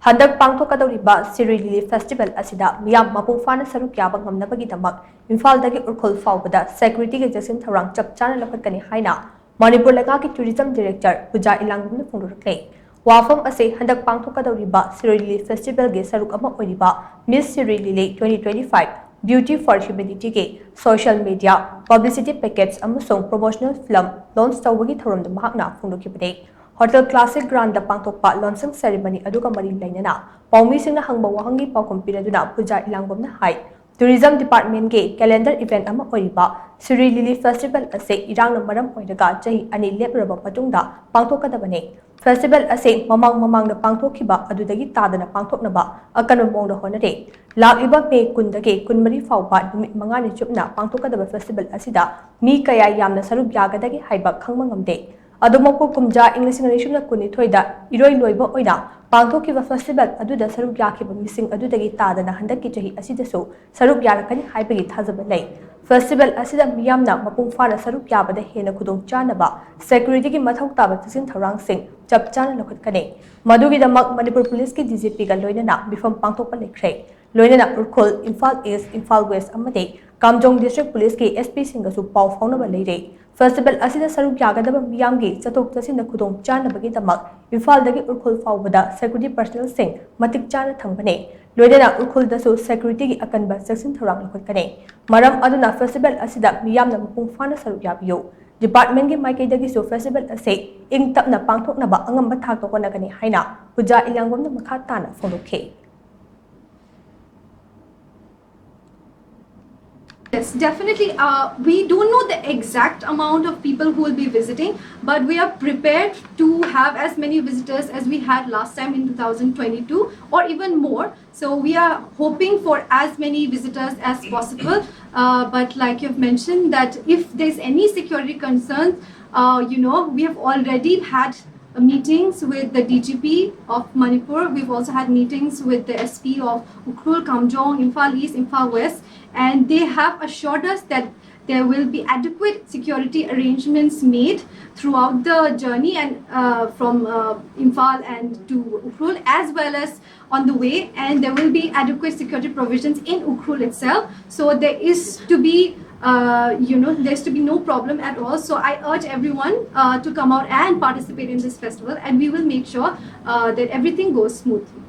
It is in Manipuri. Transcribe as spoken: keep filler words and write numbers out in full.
ꯍꯟꯗꯛ ꯄꯥꯡꯊꯣꯛꯀꯗꯧꯔꯤꯕ ꯁꯤꯔꯨꯏ ꯂꯤꯂꯤ ꯐꯦꯁꯇꯤꯚꯦꯜ ꯑꯁꯤꯗ ꯃꯤꯌꯥꯝ ꯃꯄꯨꯡ ꯐꯥꯅ ꯁꯔꯨꯛ ꯌꯥꯕ ꯉꯝꯅꯕꯒꯤꯗꯃꯛ ꯏꯝꯐꯥꯜꯗꯒꯤ ꯎꯔꯈꯨꯜ ꯐꯥꯎꯕꯗ ꯁꯦꯀ꯭ꯌꯨꯔꯤꯇꯤꯒꯤ ꯆꯦꯛꯁꯤꯟ ꯊꯧꯔꯥꯡ ꯆꯞ ꯆꯥꯅ ꯂꯧꯈꯠꯀꯅꯤ ꯍꯥꯏꯅ ꯃꯅꯤꯄꯨꯔ ꯂꯩꯉꯥꯛꯀꯤ ꯇꯨꯔꯤꯖꯝ ꯗꯤꯔꯦꯛꯇꯔ ꯄꯨꯖꯥ ꯏꯂꯥꯡꯕꯝꯅ ꯐꯣꯡꯗꯣꯔꯛꯂꯦ꯫ ꯋꯥꯐꯝ ꯑꯁꯤ ꯍꯟꯗꯛ ꯄꯥꯡꯊꯣꯛꯀꯗꯧꯔꯤꯕ ꯁꯤꯔꯨꯏ ꯂꯤꯂꯤ ꯐꯦꯁꯇꯤꯚꯦꯜꯒꯤ ꯁꯔꯨꯛ ꯑꯃ ꯑꯣꯏꯔꯤꯕ Miss Sirui Lily twenty twenty-five Beauty for Humanityꯒꯤ social media, publicity package ꯑꯃꯁꯨꯡ promotional film launch ꯇꯧꯕꯒꯤ ꯊꯧꯔꯝꯗ ꯃꯍꯥꯛꯅ ꯐꯣꯡꯗꯣꯛꯈꯤꯕꯅꯤ꯫ ꯍꯣꯇꯦꯜ ꯀ꯭ꯂꯥꯁꯤꯛ ꯒ꯭ꯔꯥꯟꯗ ꯄꯥꯡꯊꯣꯛꯄ ꯂꯣꯟꯁꯤꯡ ꯁꯦꯔꯤꯃꯅꯤ ꯑꯗꯨꯒ ꯃꯔꯤ ꯂꯩꯅꯅ ꯄꯥꯎꯃꯤꯁꯤꯡꯅ ꯍꯪꯕ ꯋꯥꯍꯪꯒꯤ ꯄꯥꯎꯈꯨꯝ ꯄꯤꯔꯗꯨꯅ ꯄꯨꯖꯥ ꯏꯂꯥꯡꯕꯝꯅ ꯍꯥꯏ, ꯇꯨꯔꯤꯖꯝ ꯗꯤꯄꯥꯔꯠꯃꯦꯟꯒꯤ ꯀꯦꯂꯦꯟꯗꯔ ꯏꯚꯦꯟꯠ ꯑꯃ ꯑꯣꯏꯔꯤꯕ ꯁꯤꯔꯨꯏ ꯂꯤꯂꯤ ꯐꯦꯁꯇꯤꯚꯦꯜ ꯑꯁꯤ ꯏꯔꯥꯡꯅ ꯃꯔꯝ ꯑꯣꯏꯔꯒ ꯆꯍꯤ ꯑꯅꯤ ꯂꯦꯞꯂꯨꯔꯕ ꯃꯇꯨꯡꯗ ꯄꯥꯡꯊꯣꯛꯀꯗꯕꯅꯤ꯫ ꯐꯦꯁꯇꯤꯚꯦꯜ ꯑꯁꯤ ꯃꯃꯥꯡ ꯃꯃꯥꯡꯗ ꯄꯥꯡꯊꯣꯛꯈꯤꯕ ꯑꯗꯨꯗꯒꯤ ꯇꯥꯗꯅ ꯄꯥꯡꯊꯣꯛꯅꯕ ꯑꯀꯟꯕ ꯃꯑꯣꯡꯗ ꯍꯣꯠꯅꯔꯤ꯫ ꯂꯥꯛꯂꯤꯕ ꯃꯦ ꯀꯨꯟꯗꯒꯤ ꯀꯨꯟꯃꯔꯤ ꯐꯥꯎꯕ ꯅꯨꯃꯤꯠ ꯃꯉꯥꯅꯤ ꯆꯨꯞꯅ ꯄꯥꯡꯊꯣꯛꯀꯗꯕ ꯐꯦꯁꯇꯤꯚꯦꯜ ꯑꯁꯤꯗ ꯃꯤ ꯀꯌꯥ ꯌꯥꯝꯅ ꯁꯔꯨꯛ ꯌꯥꯒꯗꯒꯦ ꯍꯥꯏꯕ ꯈꯪꯕ ꯉꯝꯗꯦ꯫ ꯑꯗꯨꯃꯛꯄꯨ ꯀꯨꯝꯖꯥ ꯏꯪ ꯂꯤꯁꯤꯡ ꯑꯅꯤ ꯁꯨꯞꯅ ꯀꯨꯟꯅꯤꯊꯣꯏꯗ ꯏꯔꯣꯏ ꯂꯣꯏꯕ ꯑꯣꯏꯅ ꯄꯥꯡꯊꯣꯛꯈꯤꯕ ꯐꯦꯁꯇꯤꯚꯦꯜ ꯑꯗꯨꯗ ꯁꯔꯨꯛ ꯌꯥꯈꯤꯕ ꯃꯤꯁꯤꯡ ꯑꯗꯨꯗꯒꯤ ꯇꯥꯗꯅ ꯍꯟꯗꯛꯀꯤ ꯆꯍꯤ ꯑꯁꯤꯗꯁꯨ ꯁꯔꯨꯛ ꯌꯥꯔꯛꯀꯅꯤ ꯍꯥꯏꯕꯒꯤ ꯊꯥꯖꯕ ꯂꯩ꯫ ꯐꯦꯁꯇꯤꯚꯦꯜ ꯑꯁꯤꯗ ꯃꯤꯌꯥꯝꯅ ꯃꯄꯨꯡ ꯐꯥꯅ ꯁꯔꯨꯛ ꯌꯥꯕꯗ ꯍꯦꯟꯅ ꯈꯨꯗꯣꯡꯆꯥꯅꯕ ꯁꯦꯀ꯭ꯌꯨꯔꯤꯇꯤꯒꯤ ꯃꯊꯧ ꯇꯥꯕ ꯆꯦꯛꯁꯤꯟ ꯊꯧꯔꯥꯡꯁꯤꯡ ꯆꯞ ꯆꯥꯅ ꯂꯧꯈꯠꯀꯅꯤ꯫ ꯃꯗꯨꯒꯤꯗꯃꯛ ꯃꯅꯤꯄꯨꯔ ꯄꯨꯂꯤꯁꯀꯤ ꯗꯤ ꯖꯤ ꯄꯤꯒ ꯂꯣꯏꯅꯅ ꯃꯤꯐꯝ ꯄꯥꯡꯊꯣꯛꯄ ꯂꯩꯈ꯭ꯔꯦ꯫ ꯂꯣꯏꯅꯅ ꯎꯔꯈꯨꯜ, ꯏꯝꯐꯥꯜ ꯏꯁ꯭ꯠ, ꯏꯝꯐꯥꯜ ꯋꯦꯁ꯭ꯠ ꯑꯃꯗꯤ ꯀꯥꯝꯖꯣꯡ ꯗꯤꯁꯇ꯭ꯔꯤꯛ ꯄꯨꯂꯤꯁꯀꯤ ꯑꯦꯁ ꯄꯤꯁꯤꯡꯒꯁꯨ ꯄꯥꯎ ꯐꯥꯎꯅꯕ ꯂꯩꯔꯦ꯫ ꯐꯦꯁꯇꯤꯚꯦꯜ ꯑꯁꯤꯗ ꯁꯔꯨꯛ ꯌꯥꯒꯗꯕ ꯃꯤꯌꯥꯝꯒꯤ ꯆꯠꯊꯣꯛ ꯆꯠꯁꯤꯟꯗ ꯈꯨꯗꯣꯡ ꯆꯥꯅꯕꯒꯤꯗꯃꯛ ꯏꯝꯐꯥꯜꯗꯒꯤ ꯎꯔꯈꯨꯜ ꯐꯥꯎꯕꯗ ꯁꯦꯀ꯭ꯌꯨꯔꯤꯇꯤ ꯄꯔꯁꯅꯦꯜꯁꯤꯡ ꯃꯇꯤꯛ ꯆꯥꯅ ꯊꯝꯒꯅꯤ꯫ ꯂꯣꯏꯅꯅ ꯎꯔꯈꯨꯜꯗꯁꯨ ꯁꯦꯀ꯭ꯌꯨꯔꯤꯇꯤꯒꯤ ꯑꯀꯟꯕ ꯆꯦꯛꯁꯤꯟ ꯊꯧꯔꯥꯡ ꯂꯧꯈꯠꯀꯅꯤ꯫ ꯃꯔꯝ ꯑꯗꯨꯅ ꯐꯦꯁꯇꯤꯚꯦꯜ ꯑꯁꯤꯗ ꯃꯤꯌꯥꯝꯅ ꯃꯄꯨꯡ ꯐꯥꯅ ꯁꯔꯨꯛ ꯌꯥꯕꯤꯌꯨ꯫ ꯗꯤꯄꯥꯔꯠꯃꯦꯟꯒꯤ ꯃꯥꯏꯀꯩꯗꯒꯤꯁꯨ ꯐꯦꯁꯇꯤꯚꯦꯜ ꯑꯁꯤ ꯏꯪ ꯇꯞꯅ ꯄꯥꯡꯊꯣꯛꯅꯕ ꯑꯉꯝꯕ ꯊꯥꯛꯇ ꯍꯣꯠꯅꯒꯅꯤ ꯍꯥꯏꯅ ꯄꯨꯖꯥ ꯏꯂꯥꯡꯕꯝꯅ ꯃꯈꯥ ꯇꯥꯅ ꯐꯣꯡꯗꯣꯛꯈꯤ꯫ Yes, definitely. Uh, we don't know the exact amount of people who will be visiting, but we are prepared to have as many visitors as we had last time in two thousand twenty-two, or even more. So we are hoping for as many visitors as possible. Uh, but like you've mentioned, that if there's any security concerns, uh, you know, we have already had meetings with the D G P of Manipur. We've also had meetings with the S P of Ukhrul, Kamjong, Imphal East, Imphal West, and they have assured us that There will be adequate security arrangements made throughout the journey and uh, from uh, Imphal and to Ukhrul, as well as on the way, and there will be adequate security provisions in Ukhrul itself. So there is to be uh, you know, there's to be no problem at all. So I urge everyone uh, to come out and participate in this festival, and we will make sure uh, that everything goes smoothly.